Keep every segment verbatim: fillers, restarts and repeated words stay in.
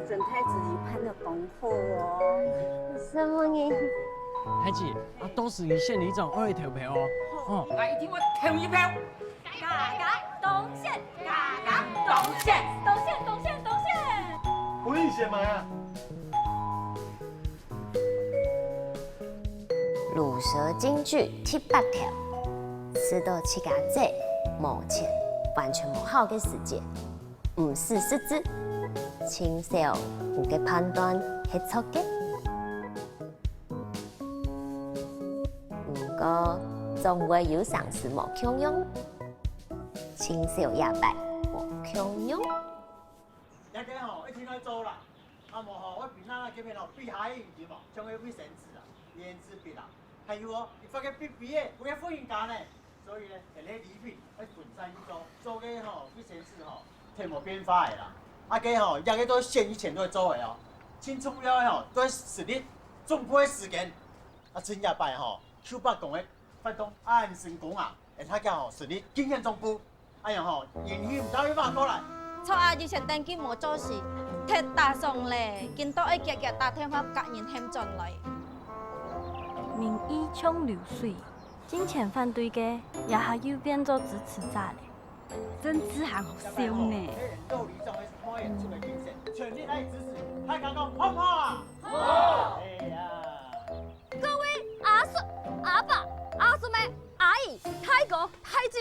沈太子你辦得當好哦。什麼呢？太子，啊，到時你選里長愛投票哦。哦，啊，一定會投一票。家家當選，家家當選，當選，當選，當選。我也選嘛呀。魯蛇金句第八條，知道自家做無錢、完全無效个時節，毋使失志，盡少有个判斷係錯个。毋過，總會有成時無共樣，盡少這擺無共樣。這個吼，一定愛做啦，啊無吼，會比咱該片吼，比下一點哦，像个衛生紙啊、原子筆啊，還有哦，你發个筆筆个，有个婦人家呢。 所以呢，這個禮品愛分散去做，做个吼，衛生紙吼，忒無變化个啦。啊，該吼，這個都選以前都會做个哦。盡重要个吼，都係實力，總部个時間。啊，趁這擺吼，Q八講个活動恁成功啊，會大家吼實力盡顯進步。哎呀吼，人氣毋知會挖過來。昨暗以前登記無做事，忒打爽咧，今到愛遽遽打電話甲人喊轉來。民意像流水， 進前反對个，這下又變做支持者咧，真係還好笑呢。各位阿叔、阿伯、阿叔姆、阿姨、大哥、大姊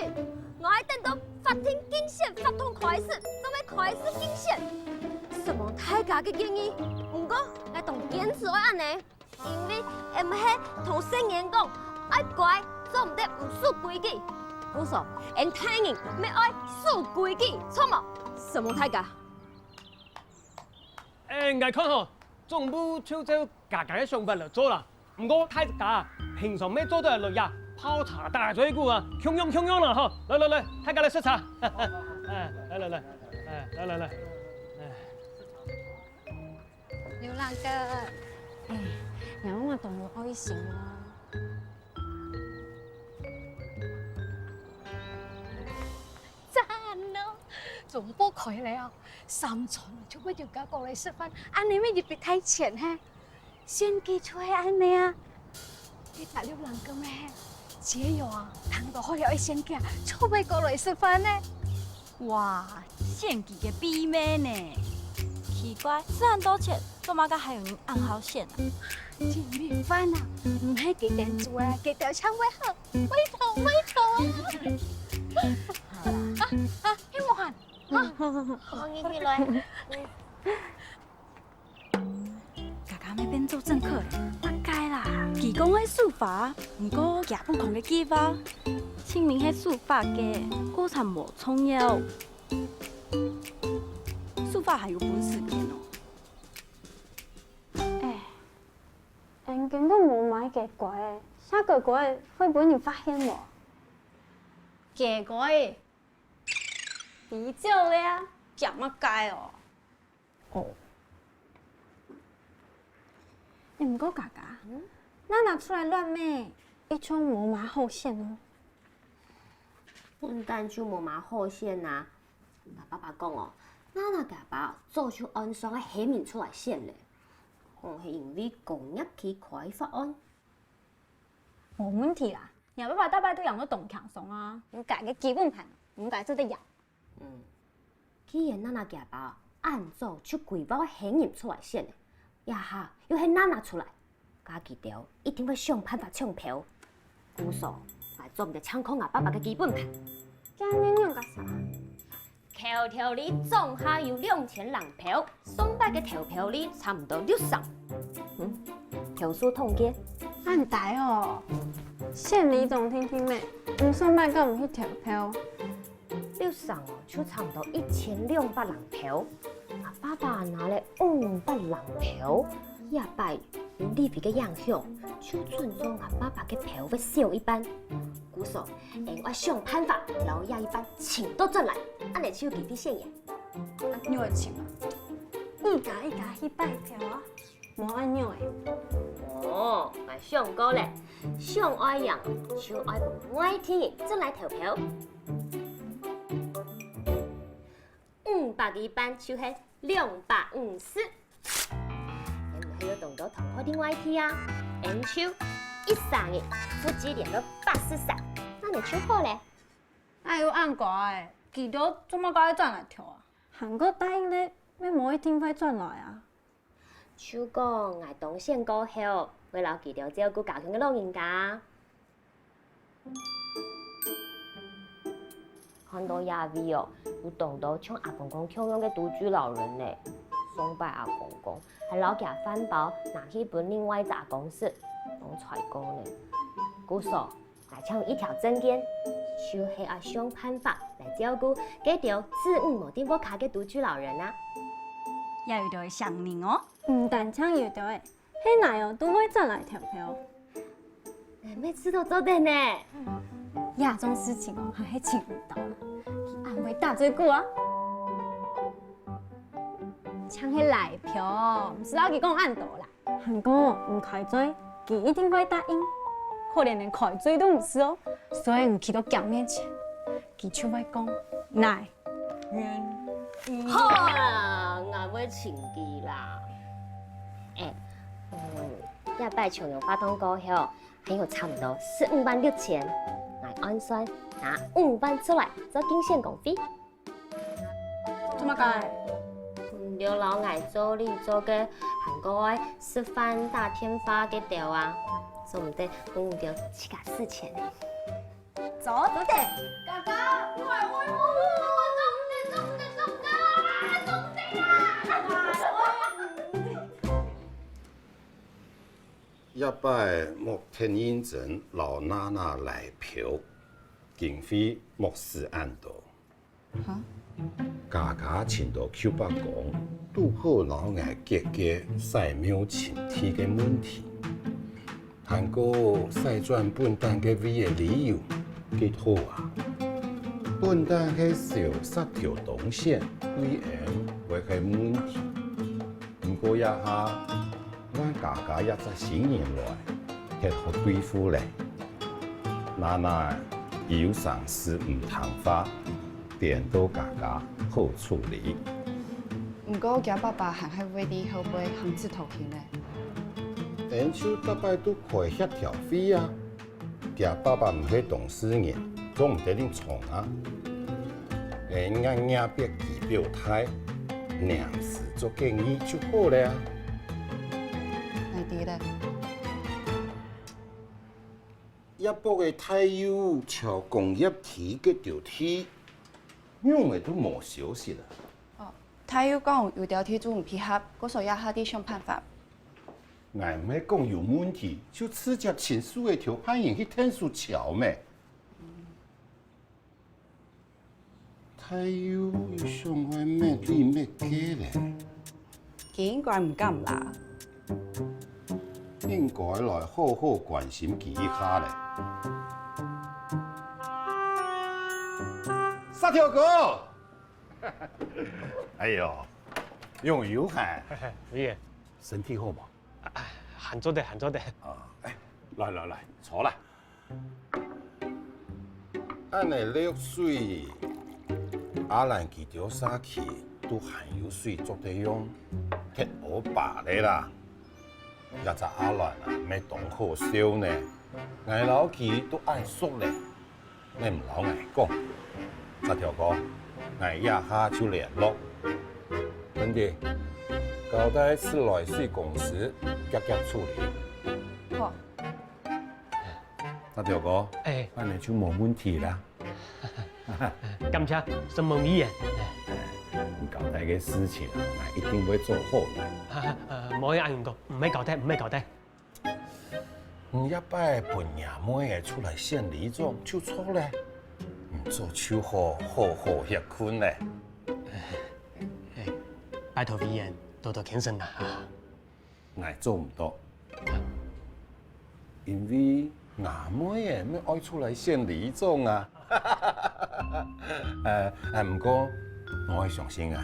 ，𠊎愛等到法定競選活動開始，正會開始競選。承蒙大家个建議，毋過𠊎當堅持愛恁呢。 因為𠊎毋係同細人講，愛乖，做毋得毋守規矩。故所，𠊎大人乜愛守規矩，著無？承蒙大家。欸，𠊎看吼，總部就照家家个想法來做啦。毋過大家平常乜做得來這泡茶打嘴鼓啊，共樣共樣啦吼。來來來，大家來食茶。欸，來來來，欸，來來來，欸。 流浪哥，欸，你有無當有愛心哦？讚哦！總部開了哦，三餐就會有人過來食飯，恁呢乜一筆大錢嘿。選舉就係恁呢啊！ 你打六郎哥咩？只要啊，談到好了一仙家，就會過來食飯呢。哇，選舉个秘密呢！奇怪，賺到錢，做麼个還有人恁好選啊？真麻煩啊，毋係佢等做啊，佢等唱會好，拜託拜託啊！啊啊，希望啊，好，好，好，好，好，你起來。 家家乜變做政客了，大概啦。佢講个守法，毋過佢本講个計畫，清明係守法个，過程無重要。守法還有分時間哦。欸，𠊎今都無買雞胲，下個月會分人發現無？雞胲，比較了，驚麼个哦？ 哦。欸，毋過家家，嗯？娜娜出來亂咩？一向無麼好選哦。本旦就無麼好選啊。𠊎爸爸講哦，娜娜厥爸早就按算愛喊人出來選咧，講係因為工業區開發案。 無問題啦，若爸爸逐擺都贏到當輕鬆啊，有家个基本盤，毋該做得贏。嗯，既然娜娜厥爸恁早就規劃喊人出來選咧，這下又喊娜娜出來，該佢兜一定會想辦法搶票。故所，𠊎做毋得淨靠吾爸爸个基本盤。該仰仰結煞？ 投票率總下有兩千零票，上擺个投票率差毋多六成。嗯，投訴統計。恁大哦！選里長定定咩，你上擺敢毋去投票？六成哦，就差毋多一千兩百零票。吾爸爸拿了五百零票，這擺有立委个影響，就準做吾爸爸个票會少一半。故所，𠊎愛想辦法，摎這一半請倒轉來，恁呢就有機會選贏。 仰仔請啊？一家一家去拜票啊，無恁樣欸。哦，𠊎想過咧，想愛贏就愛分外地人轉來投票。五百加一半就係兩百五十。你毋係有當多同學另外去啊？恁樣，一儕人負責連到八十儕，恁樣就好咧。哪有恁乖个，佢兜做麼个愛轉來投啊？還過答應咧，乜無一定會轉來啊。 就講𠊎當選過後，會摎佢兜照顧家庭个老人家。看到這位哦，有當多像阿公公共樣个獨居老人呢。上擺阿公公還摎厥飯包拿去分另外一隻阿公食，當衰過呢。故所， 𠊎請一條政見，就係愛想辦法來照顧該兜子女無在屋下个獨居老人啊。也有兜个聲音哦。毋單淨有兜个，係哪樣都會轉來投票。𠊎乜試著做得呢。這種事情哦，還係請毋到啊。佢恁會打嘴鼓啊。淨係拉票，毋使摎佢講恁多啦。 還過毋開嘴，佢一定會答應。可憐連開嘴都毋識哦，所以你去到佢面前，佢就會講「𠊎願意」。好啦，𠊎會請佢啦。欸，嗯，這擺重陽活動過後，還有差毋多十五萬六千，𠊎按算拿五萬出來做競選公費。 做麼个？你兜摎𠊎做哩做个，還過愛食飯、打電話該兜啊，做毋得分你兜自家使錢。做得。哥哥，𠊎會，這擺莫忒認真摎娜娜拉票，經費莫使恁多。 哈？佳佳尋著邱伯公，堵好摎𠊎解決徙廟尋地个問題。還過徙轉本旦个位个理由，極好啊！本旦係燒石頭當選，歸然會係問題。毋過這下， 換佳佳這隻新人來，忒好對付咧。娜娜有成時毋聽話，顛倒佳佳好處理。毋過厥爸爸還係會在後背行指頭定咧。恁就逐擺都開協調會啊！ 厥爸爸毋係當事人，做毋得恁衝啊！𠊎若若逼佢表態，臨時做建議就好了啊！𠊎知咧。這駁个大佑撨工業區个土地，仰會都無消息啊？哦，大佑講有兜地主毋配合，故所這下在想辦法。 𠊎毋係講有問題，就直接請所有个投辦人去𢯭手撨咩？大佑又想愛搣哩搣个咧？佢應該毋敢啦。應該來好好關心佢一下咧。沙條哥！哎喲，用油汗。嘿嘿，你也 身體好無？啊，還做得，還做得。啊，哎，來來來，坐啦。恁仔落水，阿蘭佢兜社區都還有水做得用，忒烏白咧啦。這隻阿蘭啊，乜當好笑呢，𠊎摎佢都恁熟咧。 你毋摎𠊎講。沙條哥，𠊎這下就聯絡。文迪，交代自來水公司遽遽處理。好。沙條哥，哎。恁仔就無問題啦。感謝承蒙委員。你交代个事情啊，𠊎一定會做好个。呃，莫恁樣講，毋係交代，毋係交代。 你這擺分若妹仔出來選里長就著咧，毋著就好好好歇睏咧。拜託委員多多牽成啊！𠊎做毋著，因為吾妹仔乜愛出來選里長啊！呃，毋過𠊎相信啊，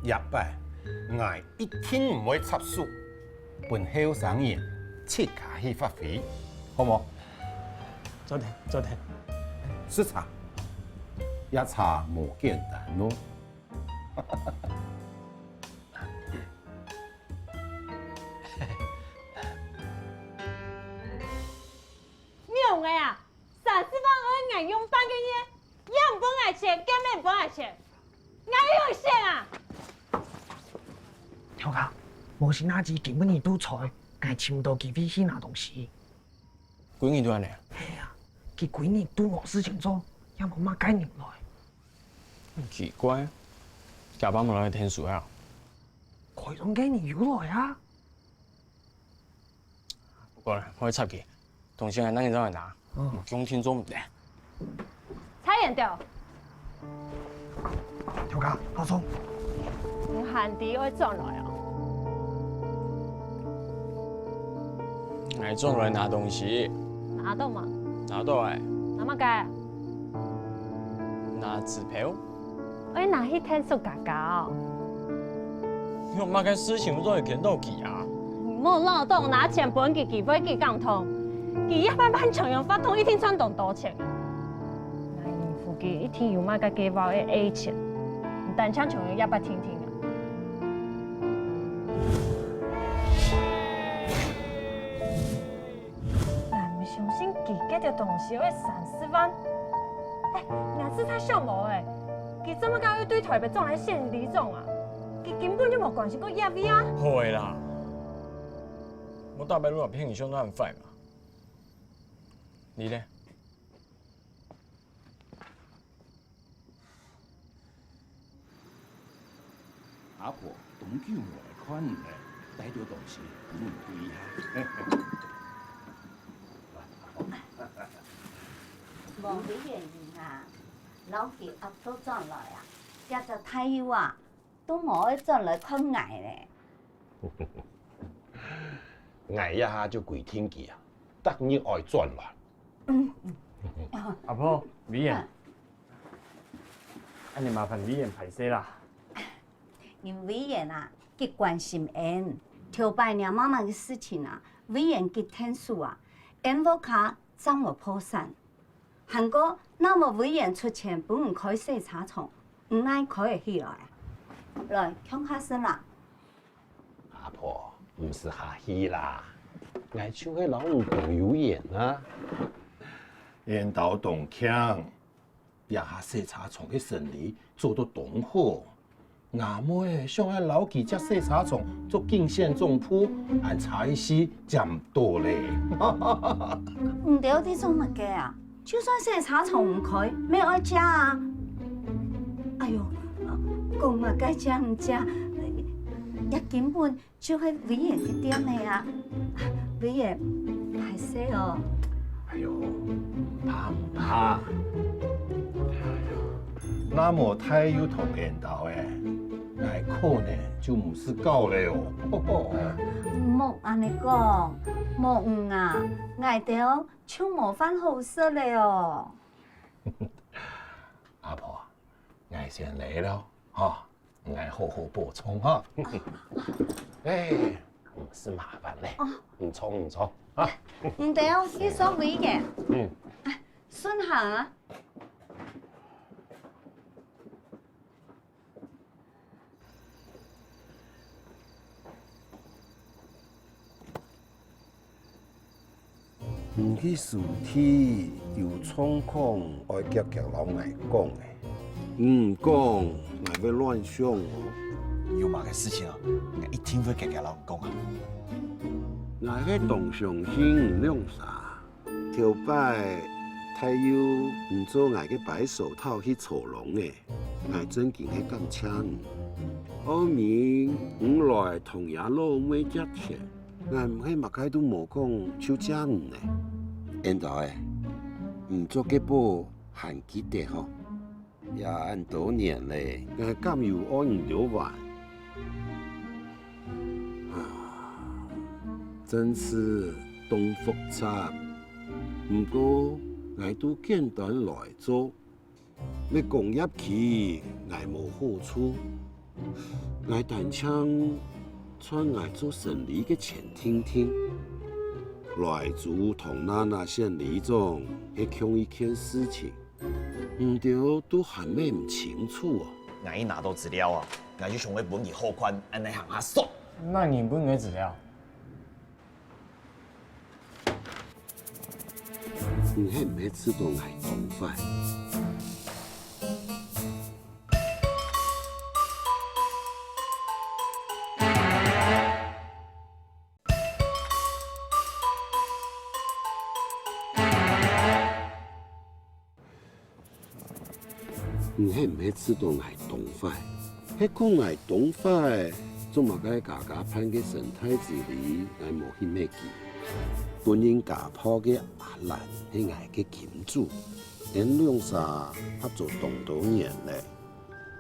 這擺𠊎一定毋會插手，分後生人自家去發揮，好無？做得，做得。食茶，這茶無簡單哦。仰仔啊？三十萬愛𠊎用半個月，也毋分𠊎錢，見面毋分𠊎錢，𠊎有選啊？頭家，無先拿子今晡日都在，𠊎尋毋到機會去拿東西。歸日都恁呢？係啊，佢歸日都無事情做，也無麼个人來。奇怪，佢阿爸無來𢯭手啊？開張該日有來啊？ 毋過啦，𠊎愛插佢，東西𠊎等下再來拿，嗯。毋共定做毋得。蔡元朝，頭家，阿聰。你還知愛轉來哦？𠊎轉來拿東西。拿到嗎？拿到欸。拿麼个？拿支票。 愛拿去𢯭手家家哦。有麼个事情做得見到佢啊？你莫恅著，拿錢分佢，佢會幾感動。佢一般般像樣發動，一定賺當多錢。𠊎應付佢一定有麼个計畫个愛情，你單淨像樣一擺聽聽啊。 𠊎毋相信佢該兜東西愛三十萬。哎，𠊎實在想無欸，佢做麼个愛對臺北轉來選里長啊？佢根本就無關心過這位啊！好个啦，莫打白路啊，騙你想到恁壞嘛。你呢？ 阿婆，當久無來看你了，帶兜東西分你對一下。無，委員啊，摎佢押到轉來啊，這隻大友啊，都無愛轉來看𠊎咧。𠊎這下就規定佢啊，逐日愛轉來。阿婆，委員， 恁呢麻煩委員歹勢啦。人委員啊，極關心𫣆。頭擺若麼麼个事情啊，委員極𢯭手啊，𫣆屋下正無破產。還過，若無委員出錢分你開洗車場，你哪開會起來啊？來，共下食啦。 阿婆，毋使客氣啦，𠊎就係摎你講有緣啊。緣投當慶，這下洗車場个生理做到當好。吾妹想愛摎佢接洗車場做敬獻總舖，恁差一息接毋到咧。你兜在做麼个啊？就算洗車場毋開，乜愛接啊？哎喲，講麼个接毋接，這根本 就係委員个店仔啊。委員，歹勢哦。哎喲，毋怕毋怕。哎喲，若無大友同緣投欸，𠊎可能就毋使搞咧哦。莫恁呢講，無你啊，𠊎兜就無飯好食咧哦。阿婆，𠊎先來了，吼。 𠊎好好保重哈。哎，毋使麻煩咧，哦。你坐，你坐啊。你兜去送委員。嗯。哎，順行啊。 你去書店有狀況愛遽遽摎𠊎講欸。你毋講，𠊎會亂想哦。有麼个事情啊，𠊎一定會遽遽摎你講啊。𠊎係當相信你兩儕。頭擺大友毋做𠊎个白手套去坐牢欸，𠊎正經係感謝你。後面你來同若老妹借錢， 𠊎毋係麼个都無講就借你呢。緣投欸，你做个寶還記得吼？也恁多年咧，𠊎敢有愛你兜還？啊，真係當複雜。毋過，𠊎都簡單來做。 你講業績，𠊎無好處。𠊎單淨賺𠊎做生理个錢定定。萊州同娜娜選里長係共一件事情，你兜都還問毋清楚哦。𠊎一拿到資料啊，𠊎就想愛分佢好看，恁樣行下爽。哪人分你資料？你係毋係知道𠊎當壞？ 你係毋係知道𠊎當壞？係講𠊎當壞，做麼个家家辦个生態治理，𠊎無去搣佢？分人家婆个阿蘭係𠊎个金主，𠊎兩儕合作當多年了。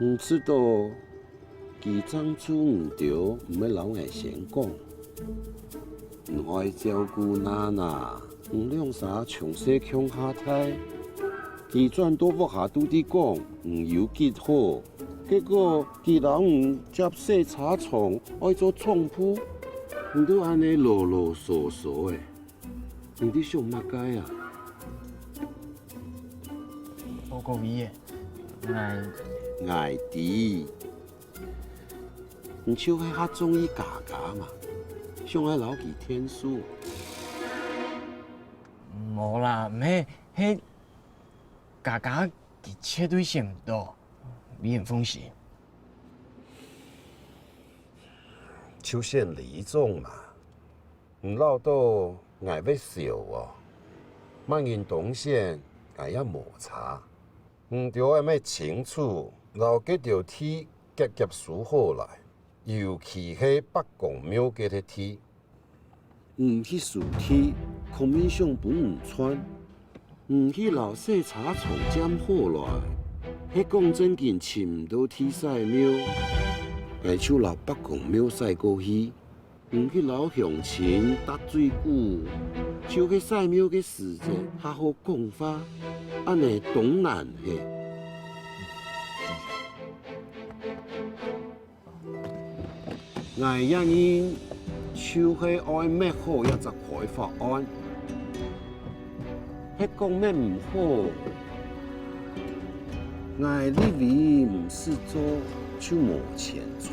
毋知道，佢正做毋著，毋會摎𠊎先講。你愛照顧娜娜，你兩儕從細共下大。佢轉到屋下都知講，你有幾好，結果佢摎你接洗車場，愛做總舖，你都恁樣囉囉嗦嗦个。 你在想麼个啊？報告委員，𠊎……𠊎知，你就係較中意嘉嘉嘛，想愛摎佢𢯭手。無啦，毋係，係嘉嘉佢絕對選毋著，委員放心。就選里長嘛。 你恅著𠊎會愁哦？麼人當選，𠊎也無差。你兜愛愛清楚，摎該兜地遽遽收好來，尤其係伯公廟該垤地。你去收地，國民黨分你賺。 你去摎洗車場佔好來，係講正經尋毋著地徙廟，𠊎就摎伯公廟徙過去。你去摎鄉親打嘴鼓，就係徙廟个時節，較好講話，恁樣當難係。 𠊎這人就係愛搣好這隻開發案，係講搣毋好，𠊎立委毋使做就無錢賺，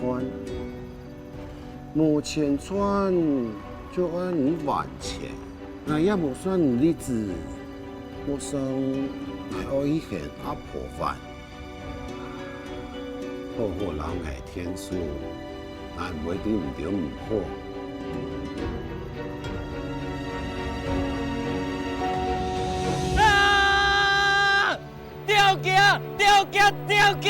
無錢賺就愛你還錢，𠊎也無算你例子，莫想𠊎愛去喊阿婆還。 好好摎𠊎𢯭手，𠊎毋會對你兜毋好。啊！吊橋！吊橋！吊橋！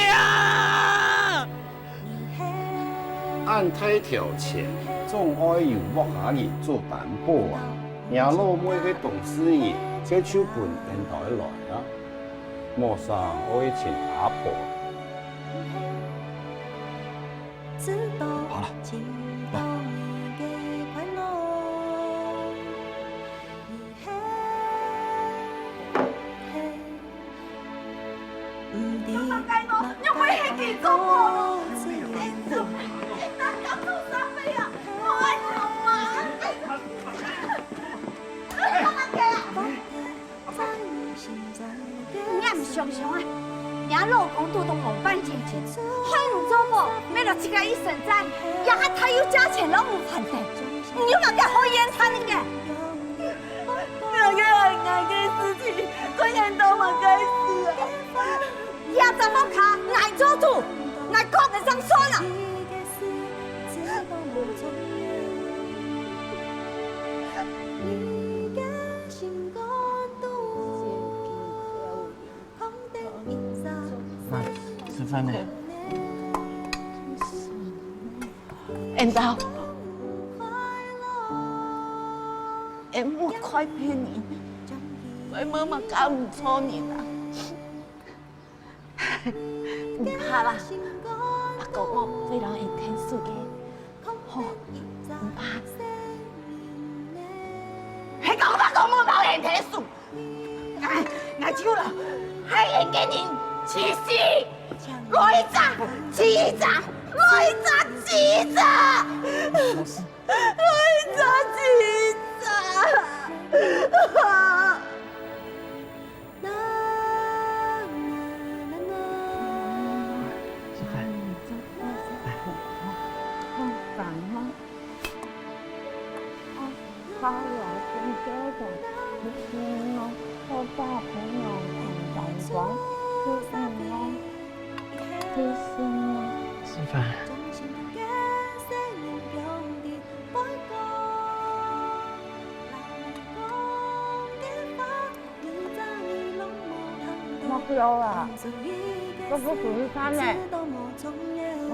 恁大條錢，總愛有屋下人做擔保啊！若老妹係當事人，該就分𫣆兜來啊！ 莫想愛尋阿婆。好了，來。你也毋想想啊，若老公堵著無半斤斤，害你做婆，愛摎自家一身債，也還大有價錢摎你還得，你有麼个好怨嘆个？𠊎个愛𠊎个事情，關人兜麼个事啊？這隻屋下𠊎做主，𠊎講个正算啊！ 媽，吃飯了。𫣆兜，𫣆莫怪別人，𫣆無麼个毋著人啊。 毋怕啦，伯公廟會摎𫣆𢯭手个。吼，毋怕。係講伯公廟摎𫣆𢯭手，𠊎，𠊎就摎害𫣆个人治死！來一隻，治一隻！來一隻，治一隻！來一隻，治一隻！ 媽，啊，我先走了，你听哦，我把朋友很感动，就是你哦，就是你。是吧？目标啊，都不属于他呢。哇。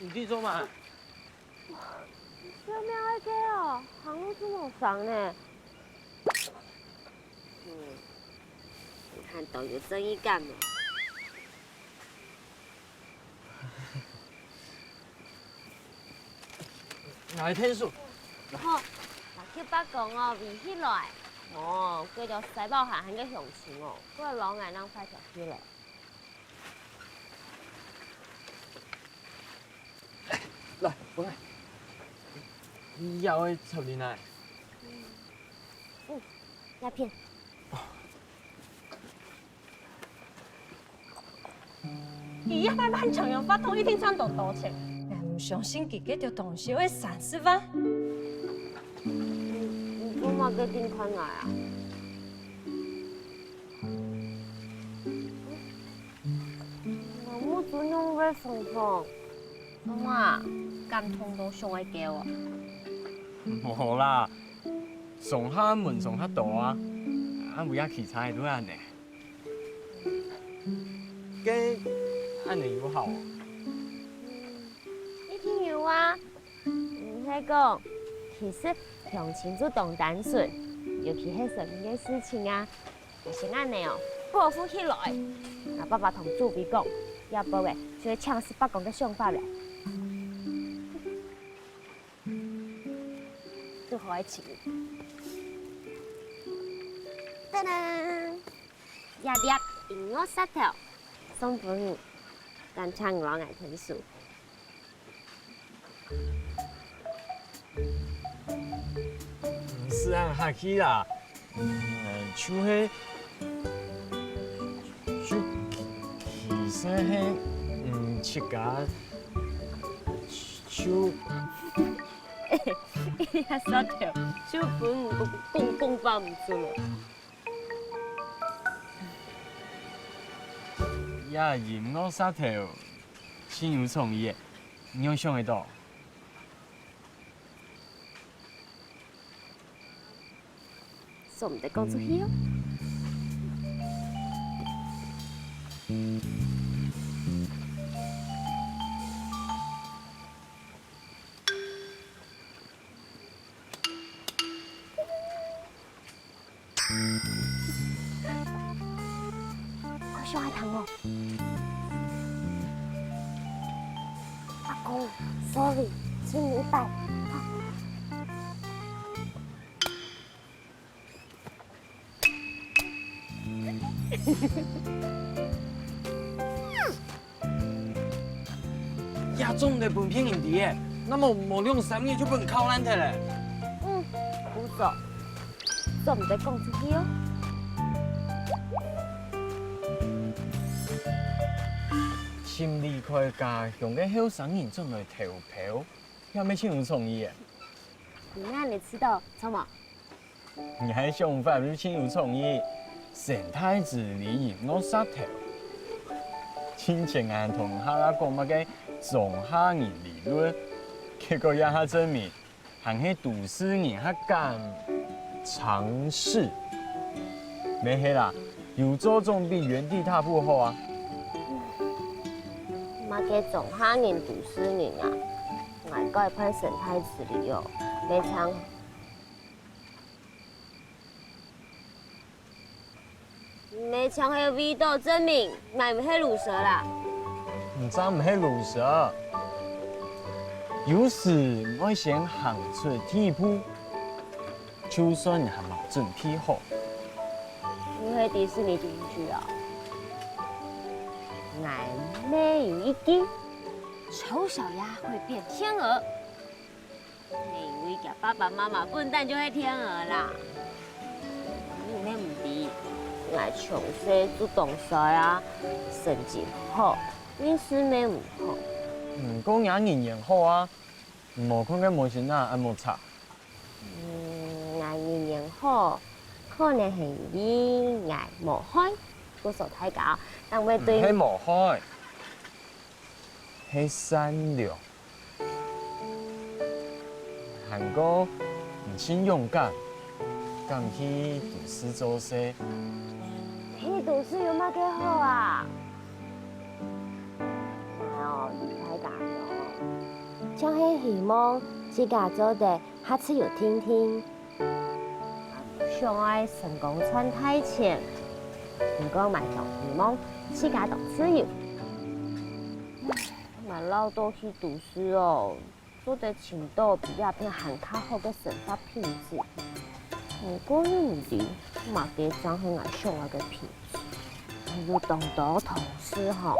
你在做麼个？ 救命个哦，行路這麼爽呢。嗯，你看到有正義感無？來，天數。吼，六七八講哦，圍起來。哦，該條細胞還很个雄心哦，過來摎𠊎兩塊條起來。 來，分𠊎。你也愛插入來？嗯，這片。佢一擺滿場有發動，一定賺到多錢。𠊎毋相信佢該兜東西會三四萬。你，你做麼个定看𠊎啊？ 𠊎目珠仰會紅紅，做麼个？感動到想愛噭啊？無啦，上下問上下多啊，啊，尾仔其他个都恁呢。該恁呢有效無？一定有啊！ 毋係講，其實鄉親就當單純，尤其係生病个事情啊。還係恁呢哦，保護起來。𠊎爸爸同主委講，這擺仔就係請示伯公个想法咧。最後愛請。噔噔，這粒音樂石頭，送分你，感謝你摎𠊎𢯭手。 毋使恁客氣啦，呃，就係，就其實係，嗯，自家就，這石頭就分你講講話毋準哦。這音樂石頭真有創意耶，你仰想得到？ 做毋得講出去哦。快上來聽哦。阿公，sorry，借你一擺。 這種个分騙人知个，那麼無兩三日就分人敲爛忒咧。嗯，胡說，做毋得講出去哦。尋離開家鄉个後生人轉來投票，也乜盡有創意个。你哪裡知道，著無？ 你个想法就盡有創意，生態治理音樂石頭。進前𠊎同你哈拉講麼个莊下人理論，結果這下證明，還係都市人較敢嘗試。毋係啦，有做總比原地踏步好啊。麼个庄下人、都市人啊，𠊎改換生態治理哦，乜像 乜像係為著證明𠊎毋係魯蛇啦。毋單毋係魯蛇，有時愛先行出第一步，就算你還無準備好。你係迪士尼進去啊？𠊎乜有一句，醜小鴨會變天鵝。 因為厥爸爸媽媽本旦就係天鵝啦。你乜毋知，𠊎從細就當衰啊，成績毋好，面試乜毋好。毋過若人緣好啊，無看該門神啊，恁無差。嗯，𠊎人緣好，可能係因為𠊎無害，故所大家正會對。毋係無害，係善良。 還過，你盡勇敢，敢去都市做事。去都市有麼个好啊？𠊎哦，大家哦，淨係希望自家做得較自由定定。想愛成功賺大錢，毋過𠊎當希望自家當自由。𠊎恅著去都市哦， 做得尋著比這片還較好个生活品質。毋過你毋知，麼个正係𠊎想愛个品質。𠊎有當多同事吼，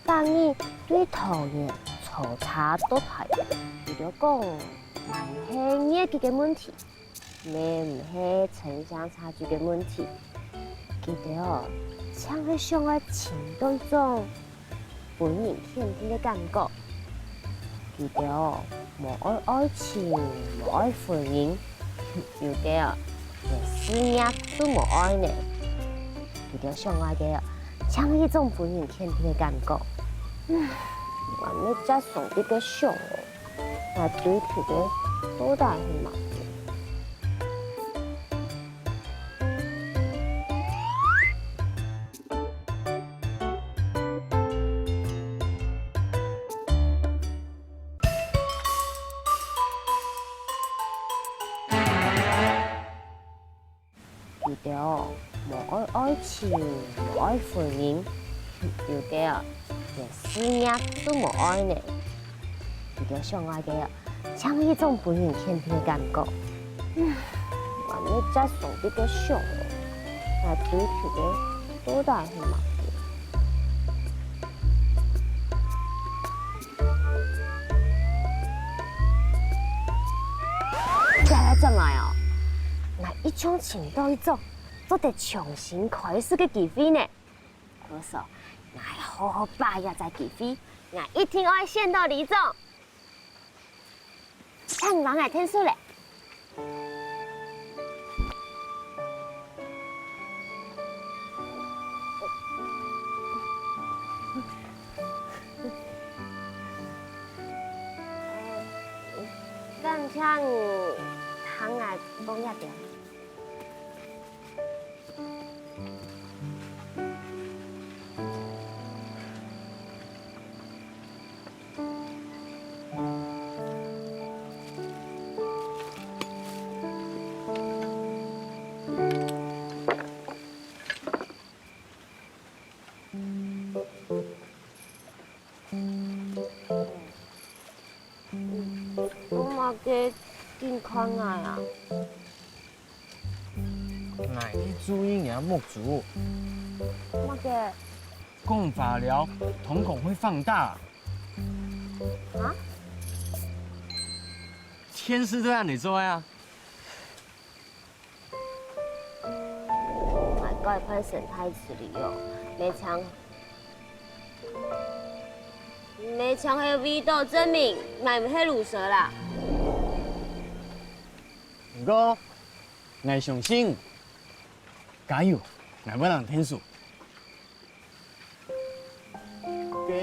逐日對桃園坐車到大園，佢兜講，毋係業績个問題，乜毋係城鄉差距个問題，佢兜哦，淨係想愛尋著一種 分人肯定个感覺。佢兜哦，無愛愛情，無愛婚姻，有个哦，連事業都無愛呢。佢兜想愛个哦，像一種分人肯定个感覺。嗯，𠊎乜正上帝个想哦，𠊎追求个到底係麼个？ 佢兜無愛愛情，無愛婚姻，有个哦，連事業都無愛呢。佢兜想愛个哦， 像一種分人肯定个感覺。嗯，𠊎乜正上帝个想哦，𠊎追求个到底係麼个？再來轉來哦，𠊎一定尋著一種做得重新開始个機會呢。故所，𠊎好好把握這機會，𠊎一定愛選著里長。 請你幫𠊎𢯭手咧。感謝你聽𠊎講這兜。 做麼个緊看𠊎啊？𠊎去注意若目珠。麼个？講話了，瞳孔會放大。啊？電視都恁樣做啊！ 𠊎改換生態治理哦，乜淨，乜淨係為著證明𠊎毋係魯蛇啦。毋過，𠊎相信，加油，𠊎會摎你𢯭手。 該，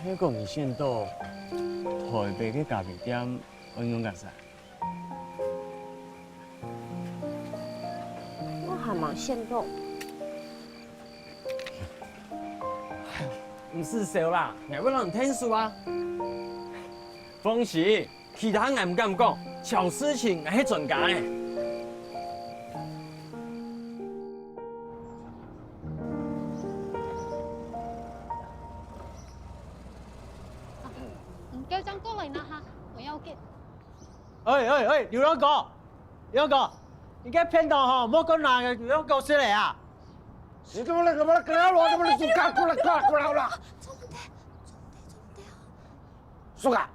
係講你選著臺北个咖啡店，愛仰結煞？我還吂想到。毋使愁啦，𠊎會摎你𢯭手啊。放心，其他𠊎毋敢講，樵事情𠊎係專家呢。 你叫正過來拿下，𠊎要緊。哎哎哎，流浪狗，流浪狗，你該便當吼，莫過拿流浪狗食了啊！你怎麼那個，怎麼那個，我怎麼那個，過來過來過來過來！做毋得，做毋得，做毋得哦！蘇卡！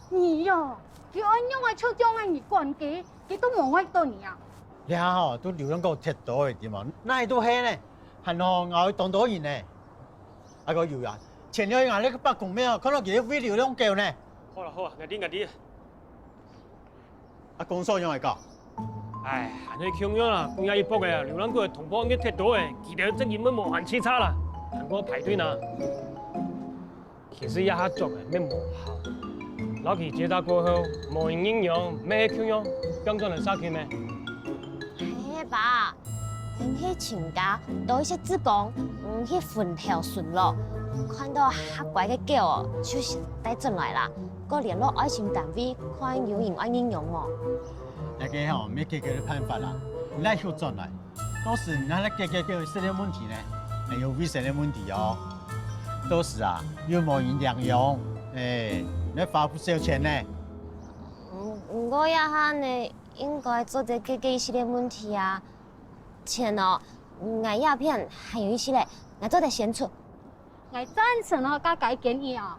你喲，你愛仰仔就將𠊎，你管佢，佢都無愛到你啊！這下吼，都流浪狗忒多了，對無？哪裡都係呢，還好𠊎當多人呢。啊，個有啊，前兩日𠊎在百公廟看到佢在餵流浪狗呢。好啦好啦，𠊎知𠊎知。 啊，公所仰仔講？唉，還係共樣啦，公爺一駁个，流浪狗个通報案件忒多了，佢兜責任乜無閒洎杈啦，還過排隊呢。其實這下捉个乜無效，摎佢截查過後，無人認養，乜係共樣，放轉來社區咩？係吧？ 𠊎係尋家多一息志工，嗯，去分頭巡邏，看到較乖个狗哦，就先帶轉來啦，過聯絡愛心單位，看有人愛認養無。這個吼，乜係解決个辦法啦，你來畜轉來，到時你還來解決狗个食个問題呢，還有衛生个問題哦。到時啊，又無人領養，哎，你花不少錢呢。嗯，毋過這下呢，應該做得解決一息个問題啊。 錢哦，𠊎這片還有一息咧，𠊎做得先出。𠊎贊成哦，佳佳个建議啊，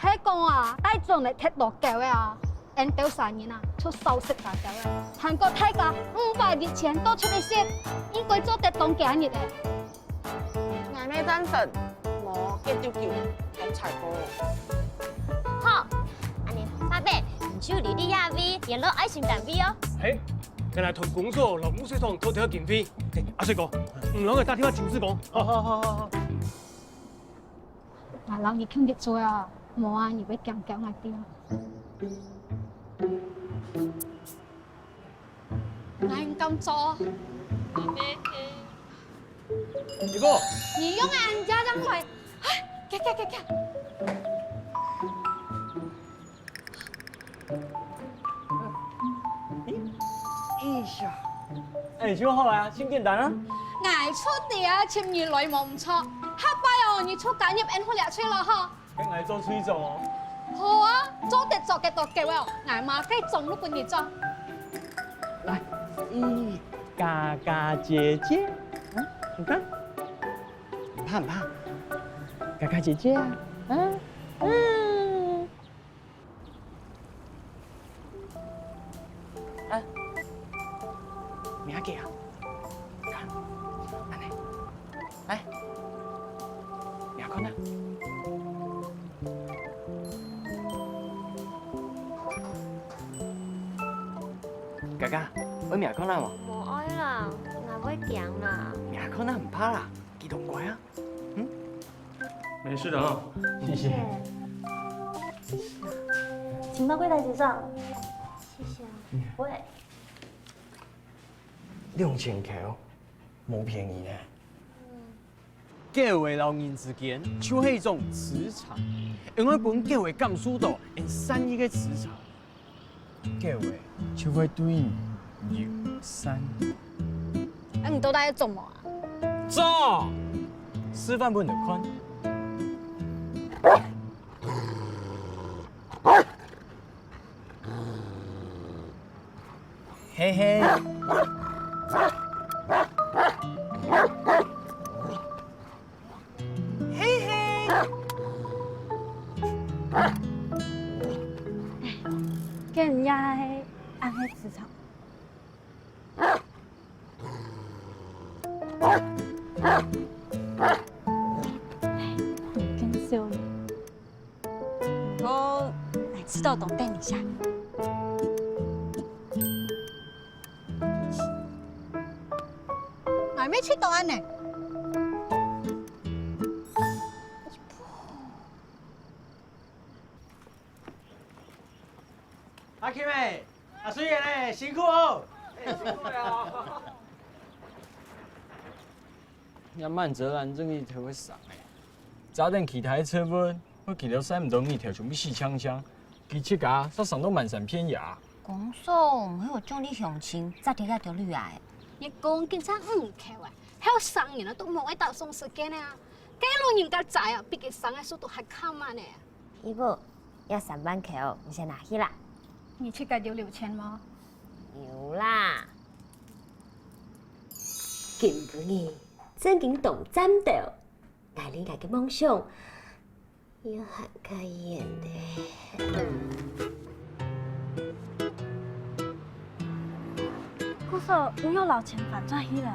係講啊，帶轉來忒多狗仔啊，𠊎兜儕人啊，就少食加狗仔，還過大家五百日前多出一息，應該做得當今日咧。𠊎乜贊成，無結丟丟，當採購。好，恁呢，阿伯，你就留在這位聯絡愛心單位哦。嘿， 𠊎來同公所摎牧師堂討討經費。阿水哥，你摎𠊎打電話請示講。好好好好好。𠊎摎你共下做啊，無啊你會驚驚𠊎兜。𠊎毋敢做。你講。你用恁樣正來，哎，行行行行。 哎呀，哎，就好啊，真簡單啊。𠊎出力啊，尋你來無毋著。下擺哦，你就加入𫣆會這隊囉吼。該𠊎做隊長哦。好啊，做得做得到夠哦，𠊎嘛該種都分你做。來，咦，佳佳姐姐，嗯，你看，毋怕毋怕，佳佳姐姐啊，嗯嗯。 啊，你阿姐啊，看，恁呢，來，你看啊。佳佳，愛你看啊無？無愛啦，𠊎會驚啦。你看啊，毋怕啦，佢當乖啊。 嗯，沒事的哦。謝謝。請到櫃台結帳。謝謝。喂。兩千塊哦，無便宜呢。狗仔摎人之間就係一種磁場，𫣆愛分狗仔感受到𫣆善意个磁場。 狗仔就會對你友善。啊，你到底愛做麼啊？做！示範分你看。嘿嘿。 嘿嘿。跟人家還恁个磁場。更笑了。毋過，𠊎知道當等一下。 𠊎乜試著恁呢。阿Kim欸，阿水燕欸，辛苦哦！欸，辛苦了。這曼澤蘭真个忒會生欸，早等其他个植物，會佢兜曬毋著日頭，全部死淨淨。佢自家煞生到滿山遍野。公所毋係有獎勵鄉親，摘忒該兜綠芽欸。你講警察毋扣啊，後生人啊都無愛打爽時間啊。該老人家摘啊，比佢生个速度還較慢呢。 姨母，這三萬箍，你先拿去啦。你自家有留錢無？有啦。今晡日正經當讚到，𠊎離𠊎个夢想又還較遠咧。 故所，你又摎錢還轉去了。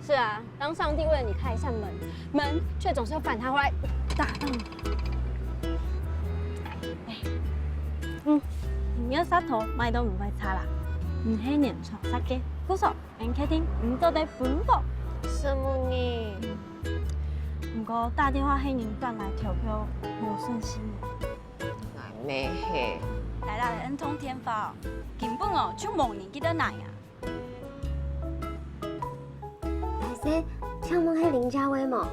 是啊，當上帝為了你開一扇門，門卻總是要反彈回來打到你。欸，嗯，你个石頭買到毋會差啦，毋係原廠設計，故所，𠊎確定你做得分我。什麼呢？毋過打電話喊人轉來投票，無順序呢。 𠊎乜係。來啦，來，恩通電話哦，根本哦就無人記得拿呀。歹勢，請問係林家偉無？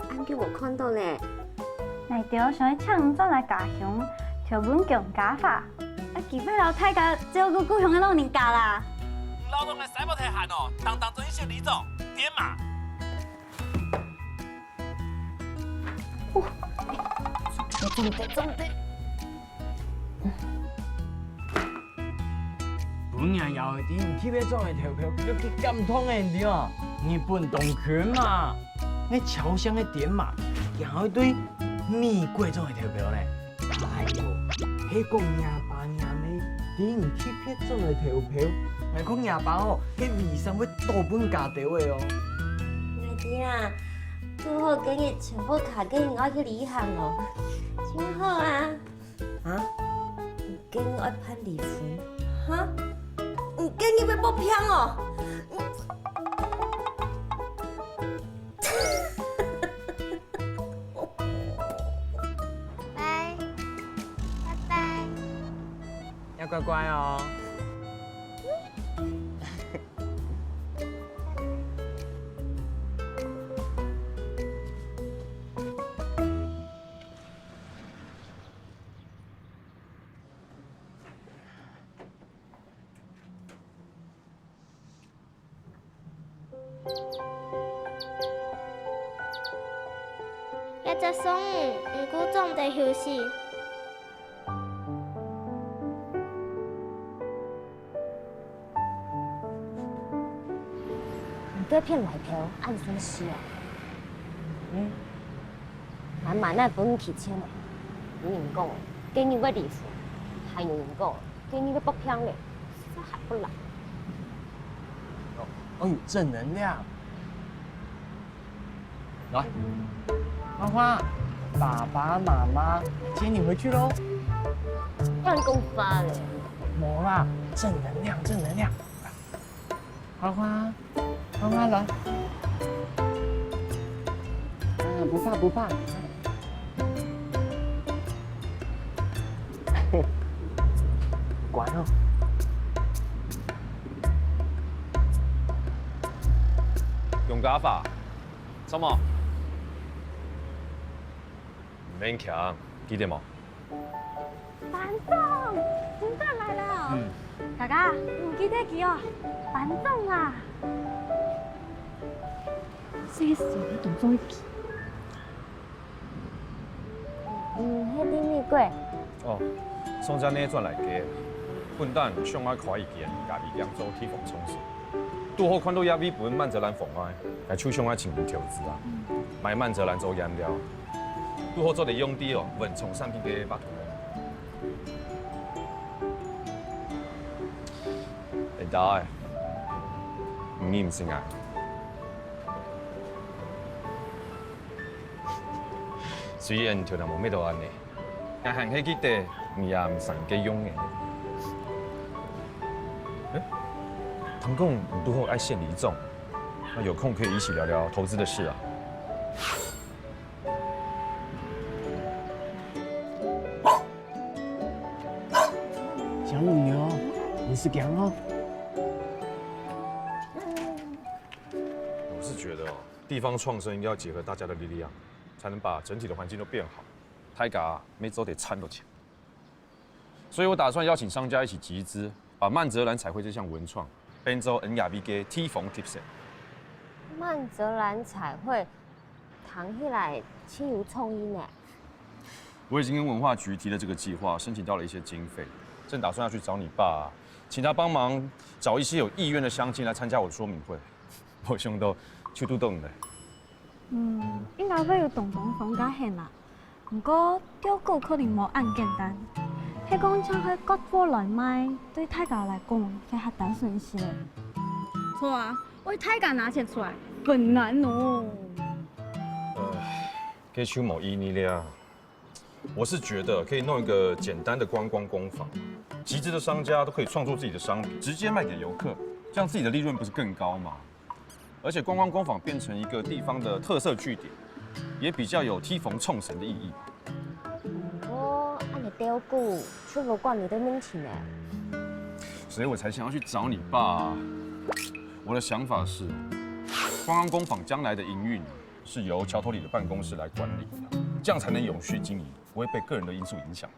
恁久無看到咧。𠊎兜想愛請你轉來家鄉，投分公家花，啊，機會摎大家照顧故鄉个老人家啦。你恅著𠊎使無忒閒哦，當當做一些里長，癲嘛！ 哦，中忒，中忒，中忒。本來也會對你特別中个投票，就去感動个，你知無？日本當近嘛，𠊎超想个癲嘛，也會對美國中个投票呢。 哎喲，係講若爸若姆，知你特別中个投票，𠊎看若爸哦，該遺產會倒分佢兜个哦。𠊎知啦，堵好該日全屋下个人愛去旅行哦，真好啊！啊？你該日愛辦離婚？哈？你該日愛發病哦？ 拜，拜拜。要乖乖哦。 這隻送你，毋過總得休息。你這片來頭恁生氣啊？嗯。 滿滿个分佢錢呢。有人講，今日會離婚，還有人講，今日會發病咧，實在還不來。哦，哎喲，正能量！來，花花，爸爸媽媽接你回去嘍。亂講話咧。無啦，正能量，正能量。 花花，花花來。嗯，不怕不怕。乖哦。用家法，什麼？毋免驚，記得無？ 班長，班長來了。嗯。大家，你記得佢哦，班長啊。細時候當中意佢。嗯，係在美國。哦，上隻月轉來个，本旦想愛開一間咖啡店做地方創始。 堵好看到這位分曼澤蘭封愛，𠊎就想愛尋人投資啊，買曼澤蘭做原料，堵好做得用在哦，文創產品个巴圖呢。會當欸，你毋信啊？雖然頭腦無咩到恁呢。 𠊎還係記得你也毋生个樣仔。欸，聽講你堵好愛選里長，那有空可以一起聊聊投資的事啊。是这样哦。我是觉得哦，地方创生应该要结合大家的力量，才能把整体的环境都变好。大家啊，每周得参多钱，所以我打算邀请商家一起集资，把曼泽兰彩绘这项文创变做恩雅 V K 提供特色。曼泽兰彩绘，听起来真有创意呢。我已经跟文化局提了这个计划，申请到了一些经费，正打算要去找你爸啊，请他帮忙找一些有意愿的乡亲来参加我的说明会。我想到就都懂了。嗯，应该会有东东方家很啦。不过，雕刻可能无恁简单。係讲像係割过来卖，对大家来讲，会较单纯些。错啊，为大家拿钱出来，很难哦。呃，可以去某一尼利亚。 我是觉得可以弄一个简单的观光工坊，集资的商家都可以创作自己的商品，直接卖给游客，这样自己的利润不是更高吗？而且观光工坊变成一个地方的特色据点，也比较有提供创生的意义。哦，恁个雕刻，就无管你的面前呢。所以我才想要去找你爸啊。我的想法是，观光工坊将来的营运是由桥头里的办公室来管理，这样才能永续经营。 不会被个人的因素影响。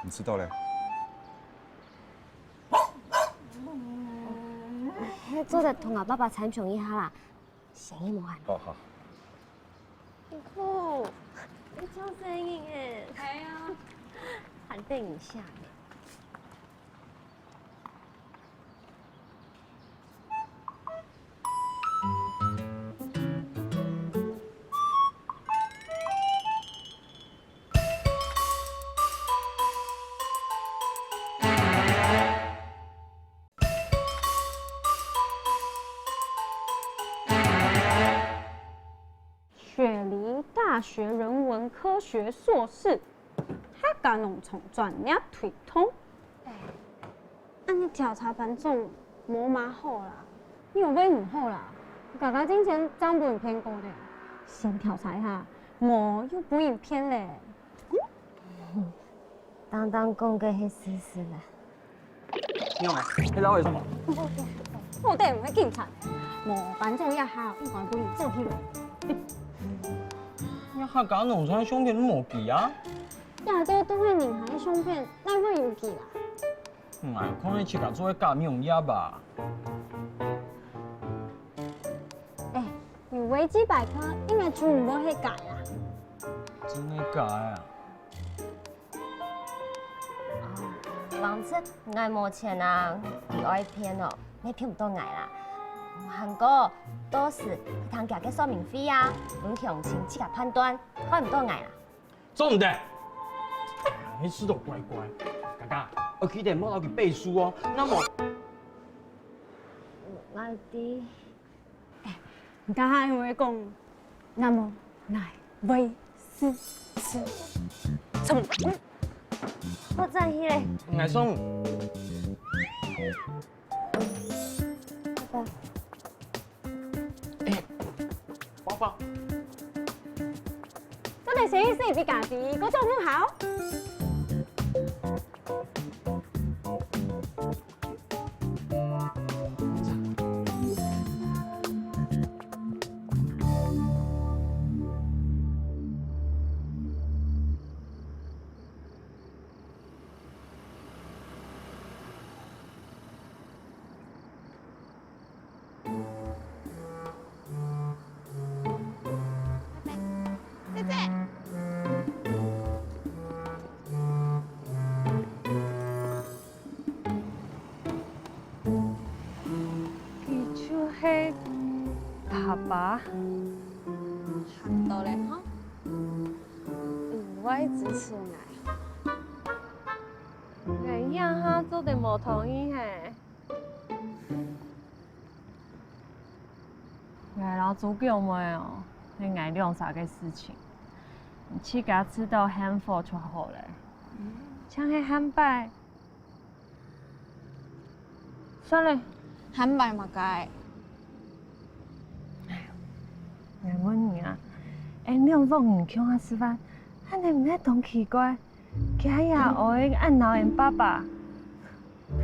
你知道嘞？做得同我爸爸参详一下啦，生意无閒。哦，好。你哭，你叫声音哎。哎呀，还等一下。 雪梨大学人文科学硕士，客家农场专业推动。哎，恁呢调查班长无嘛好啦，你有为毋好啦？家家进前正分人骗过的，先调查一下，我又分人骗嘞。 当当讲个係事实啦。你好，你找我有什么？我等毋係警察，無反正也好，應該分你做起來。你客家農場相片無寄啊？呀，這都係人客相片，哪會有寄啦？嗯，可能自家做个假網頁吧。哎，有維基百科，應該就毋會係假啊。真个假个啊？ 王子，𠊎無錢啊，佢愛騙哦，你騙毋到𠊎啦。還過，到時去聽佢个說明會啊，分鄉親自家判斷，害毋到𠊎啦。做毋得！你知道乖乖，嘎嘎，愛記得莫摎佢背書哦，那麼，𠊎知。 你剛剛有沒有講，那麼來，喂，是，是，什麼？我轉去咧。𠊎送。拜拜。哎，包包。這個生意係比較低，各種不好。 佢就係爸爸。差毋多咧吼，毋會支持𠊎。𠊎這下做得無同意嘿。 𠊎摎豬腳妹哦，係𠊎兩儕个事情，你自家知道幸福就好咧。像係下擺，算咧，下擺麼个？哎，𠊎問你啊，𠊎兩儕人共下食飯，恁呢毋係當奇怪？佢也愛恁惱𠊎爸爸，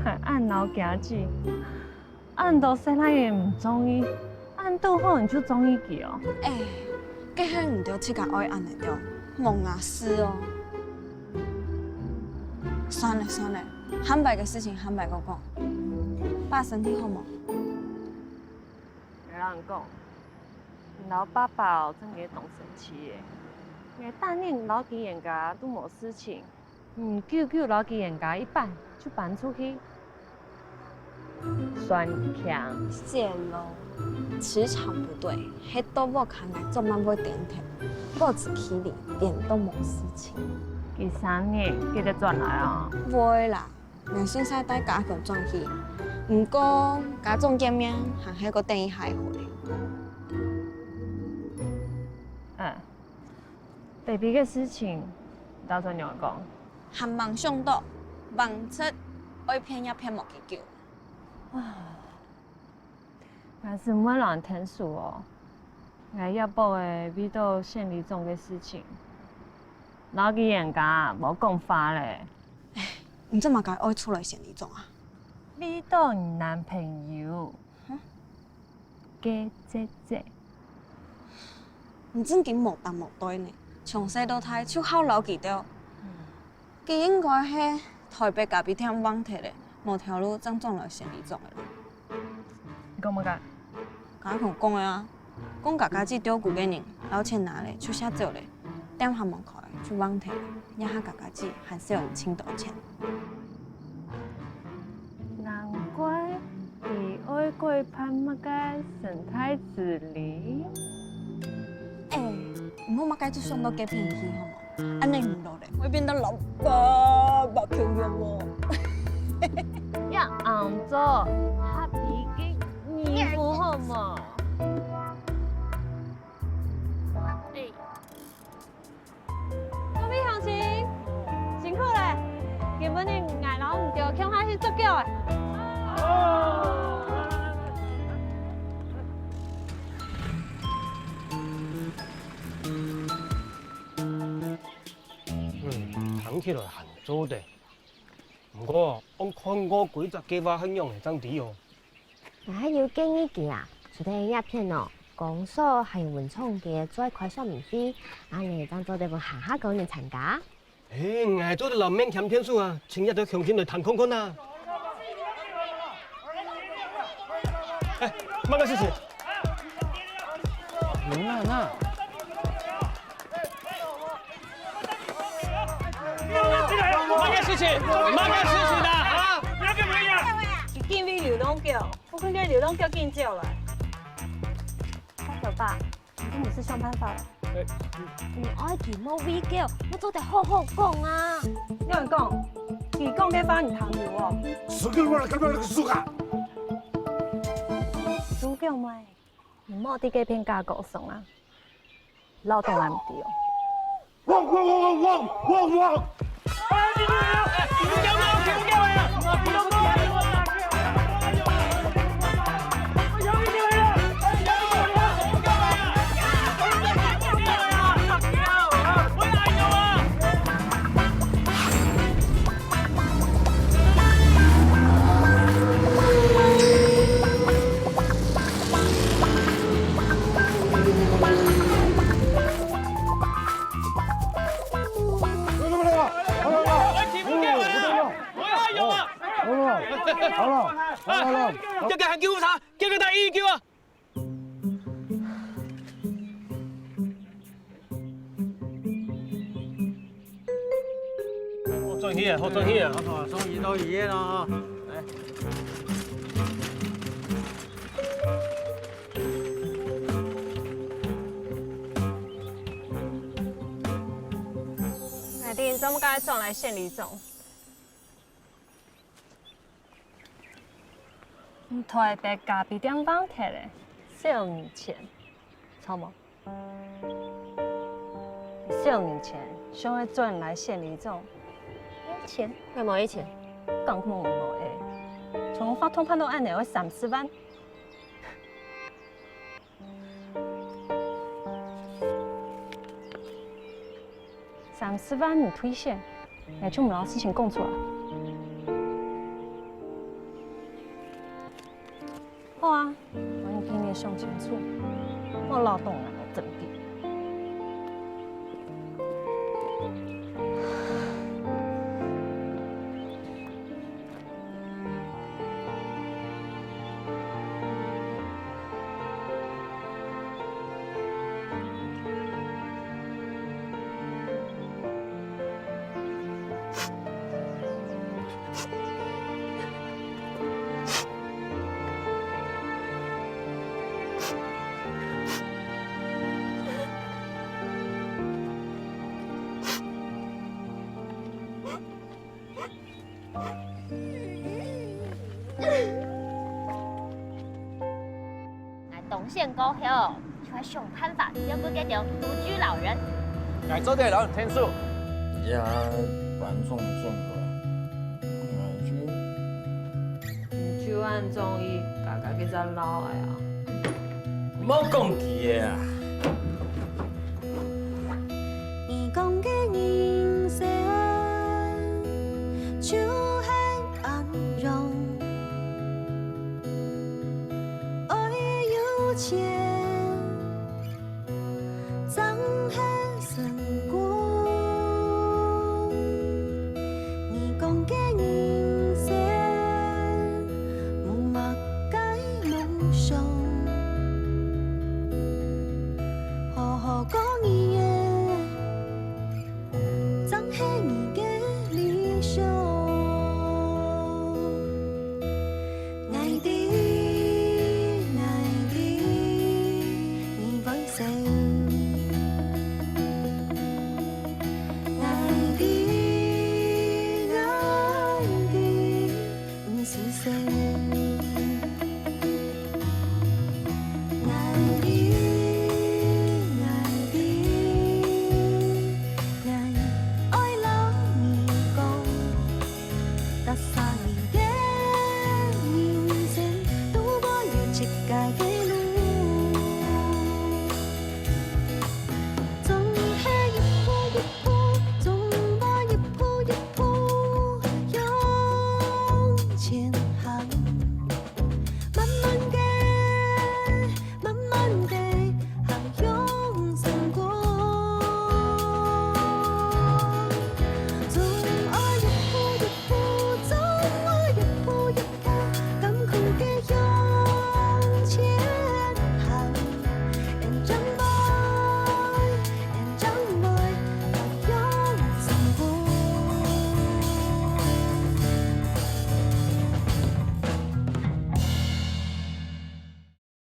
還恁惱佢阿姊，恁多細倈仔毋中意，恁堵好你就中意佢哦。哎，該係你兜自家愛恁仔著，無𠊎事哦。算了算了，下擺个事情下擺過講。爸身體好無？𠊎摎你講，你摎爸爸哦，真个當神奇耶！𠊎逐日摎佢兩家都無事情， 你久久摎佢兩家一搬，就搬出去。算慶。洩漏，磁場不對，係到屋下𠊎做麼會顛倒，保持距離，顛倒無事情。佢生日記得轉來哦。會啦，𠊎順續帶家眷轉去。毋過，家長見面還係過等一下好了。嗯， baby个事情，你打算仰般講？還吂想到，橫直愛騙也騙無幾久。啊，𠊎係毋會摎你𢯭手哦。𠊎這駁仔為著縣里長个事情，摎佢兩家無講話咧。你做麼个愛出來縣里長啊？為著你男朋友。 个姐姐。你正經無擔無對呢，從細到大就好摎佢兜。佢應該係台北咖啡店忘忒咧，無頭路正轉來縣里長个啦。你講麼个？家家講个啊，講家家姊照顧个人，摎錢拿咧就煞走咧，店還吂開就忘忒咧，這下家家姊還少人盡多錢。 難怪佢愛改辦麼个生態治理。哎，毋好麼个就想到該片去好無？恁仔毋落咧，會變到老爸爸共樣哦。要恁做合理个義務好無？哎。 各位鄉親，辛苦咧！今晡日𠊎摎你兜共下去捉狗仔。嗯，聽起來還做得。毋過，愛看過規隻計畫係仰仔正知哦。 𠊎還有建議佢啊，除忒這片哦，公所還有文創街做開說明會，恁仔正做得分還較多人參加。欸，𠊎做得摎面簽簽署啊，請這兜鄉親來聽看看啊。欸，麼个事情？有啊，那。麼个事情？麼个事情啊？啊？不要跟我一樣。一定為流浪狗。 不過該流浪狗緊走來。大頭爸，你真的是想辦法了。欸，你愛佢莫畏狗，愛做得好好講啊。有人講，佢講个話你聽有哦。死狗，我來看到那個樹啊！豬狗妹，你莫在該片假高尚啊！ 老董還毋知哦。汪汪汪汪汪汪汪！叫佢喊救護車，叫佢打一一九啊！ 好轉去啊，好轉去啊！哦，終於到醫院了哈。來。𠊎知你做麼个轉來縣里長。 你台北咖啡店忘忒咧，少人錢，著無？少人錢，想愛轉來縣里長。愛錢？𠊎無愛錢。講空無愛。從發通辦到恁仔愛三十萬。 三十萬你退選， ，𠊎就毋摎事情講出來。好啊，反正今日想清楚，莫摎當難个爭辯。 𠊎當選過後，就愛想辦法照顧該兜獨居老人。𠊎做得摎你𢯭手。這觀眾眾多，𠊎就……你就恁中意家家該隻老个啊？莫講佢个啊！ 你講个人生就係恁樣，愛有錢正係成功。你講个人生無麼个夢想。